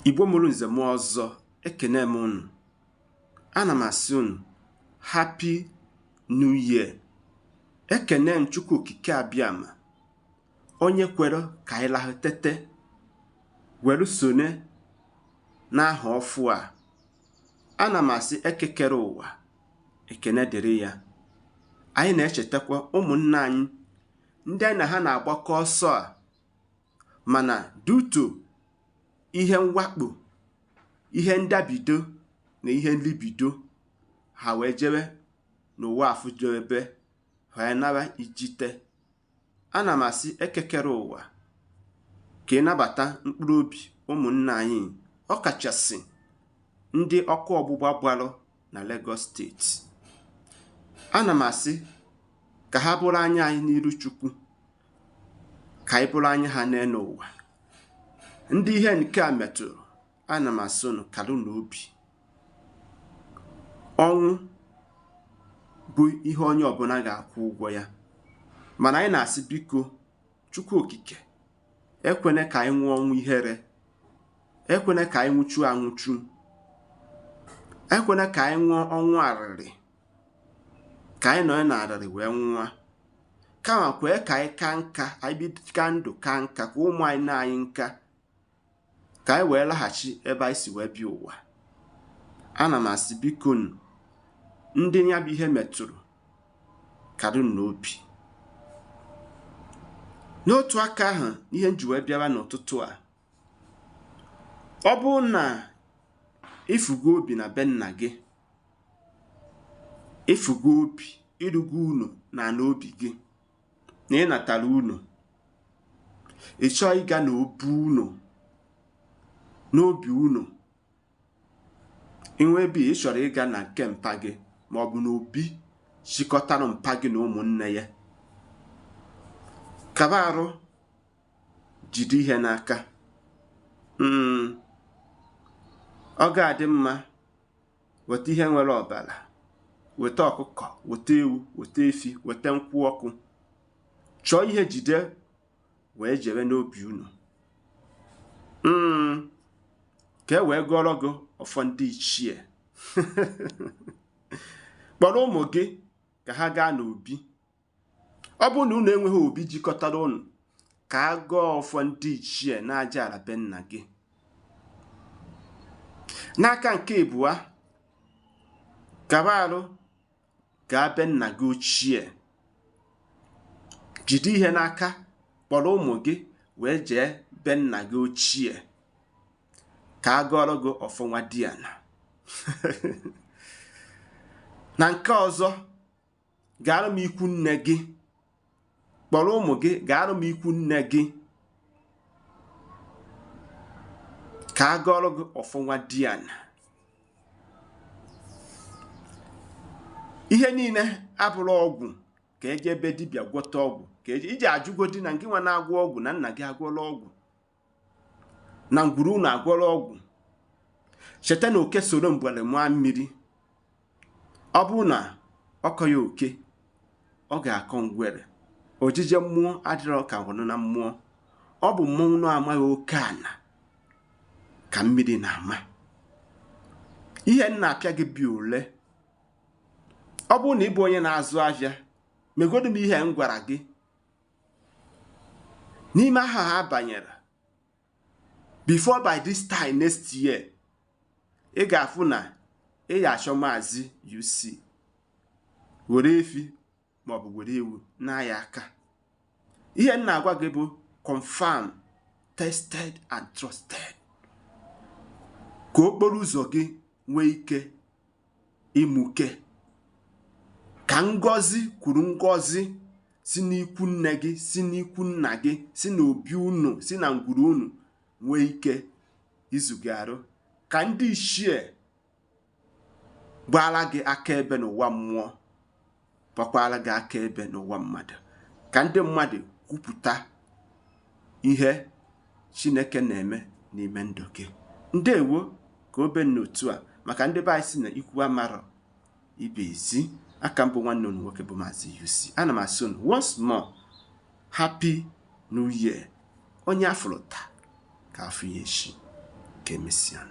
Igbo mụrụ nze mụọ ọzọ, ekene m unu. Ana m asị unu happy new year. Ekene m Chukwu Okike Abịama, onye kwere ka anyị lahụ tete were sone n'aha ọfụ a. Ana m asị ekekere ụwa, ekene dịrị ya. Anyị na-echetakwa ụmụnne anyị ndị anyị na ha na-agbakọ ọsọ a, mana duto ihe mwakpo, ihe ndabido na ihe nlibido, ha wee jebe n'ụwa afụjebe, wee nara ijite. Ana m asị ekekere ụwa ka ị nabata mkpụrụ obi ụmụnne anyị, ọkachasị ndị ọkụ ọgbụgba gbalụ na Lagos steeti. Ana m asị ka ha bụrụ anya anyị n'iru Chukwu, ka anyị bụrụ anya ha n'elu ụwa. Ndị ihe nke a metụrụ, ana m asị unu kalụ n'obi. Ọnwụ bụ ihe onye ọbụla ga-akwụ ụgwọ ya, mana anyị na-asị biko Chukwu Okike ekwene ka anyị nwụọ ọnwụ ihere, ekwene ka anyị nwụchu anwụchu, ekwene ka anyị nwụọ ọnwụ arịrị, ka anyị nọ na arịrị wee nwụọ. Kama kwee ka anyị ka nka, anyị bi ka ndụ ka nka, ka ụmụ anyị na anyị nka, ka anyị wee laghachi ebe anyị si wee bịa ụwa. Ana m asị biko nụ, ndị ya bụ ihe metụrụ, karụ n'obi. N'otu aka ahụ, ihe nji wee bịawa n'ụtụtụ a, ọ bụrụ na ịfụgo obi na be nna gị, ịfụgo obi ịrụgo unu na ana obi gị, na ị natara unu, ị chọọ ịga n'obi unu, n'obi unu, inwe ebe ị chọrọ ịga na nke mpa gị ma ọ bụ n'obi chịkọtara mpa gị na ụmụnne ya, kaba arụ jide ihe n'aka. Ọ ga-adị mma, weta ihe nwere ọbara, weta ọkụkọ, weta ewu, weta efi, weta nkwụ ọkụ, chọọ ihe jide wee jebe n'obi unu, ka e wee gọrọ gị ọfọ ndị ichie. Kpọrọ ụmụ gị ka ha gaa n'obi. Ọ bụrụ na unu enweghị obi jikọtara unu, ka a gọọ ọfọ ndị ichie n'aja ala be nna gị. N'aka nke ịbụa, gaba arụ gaa be nna gị ochie, jide ihe n'aka, kpọrọ ụmụ gị wee jee be nna gị ochie ka a gọrọ gị ọfọ nwa diana. Na nke ọzọ, gaara m ikwu nne gị, kpọrọ ụmụ gị gaara m ikwu nne gị ka a gọrọ gị ọfọ nwa diana. Ihe niile abụrụ ọgwụ ka eje ebe dibịa gwọta ọgwụ, ka eje iji ajụgodi na ngị nwa na-agwọ ọgwụ na nna gị agwọla ọgwụ, na ngwuru unu agwọla ọgwụ. Cheta na oke soro mgbere maa mmiri, ọ bụrụ na ọkọ ya oke, ọ ga-akọ ngwere. Ojije mmụọ adịrọ ka nwụrụ na mmụọ, ọ bụ mmọnwụ na-amaghị oke ana ka mmiri na-ama. Ihe nna apịa gị bi ole. Ọ bụrụ na ị bụ onye na-azụ ahịa, megodu m ihe m gwara gị. N'ime aha ha banyere, before by this time next year, ị ga-afụ na ị ga-achọ Maazị UC were efi maọbụ were ewu n'aya aka. Ihe m na-agwa gị bụ confirm, tested and trusted, ka okporo ụzọ gị nwee ike ịmụke, ka ngọzi kwuru ngọzi si n'ikwu nne gị, si n'ikwu nna gị, si n'obi unu, si na ngwuru unu nwee ike izuga arụ, ka ndị ichie gbara gị akaebe n'ụwa mmụọ, gbakwara gị akaebe n'ụwa mmadụ, ka ndị mmadụ kwupụta ihe Chineke na-eme n'ime ndụ gị. Ndewo ka obe n'otu a, maka ndị be anyị si na ikwu amarọ ibe ezi. Aka mbụ nwanne unu nwoke bụ Maazị UC. Ana m asị unu once more, happy new year. Onye afụrụ taa ka afọ ya echi. Ka emesịa.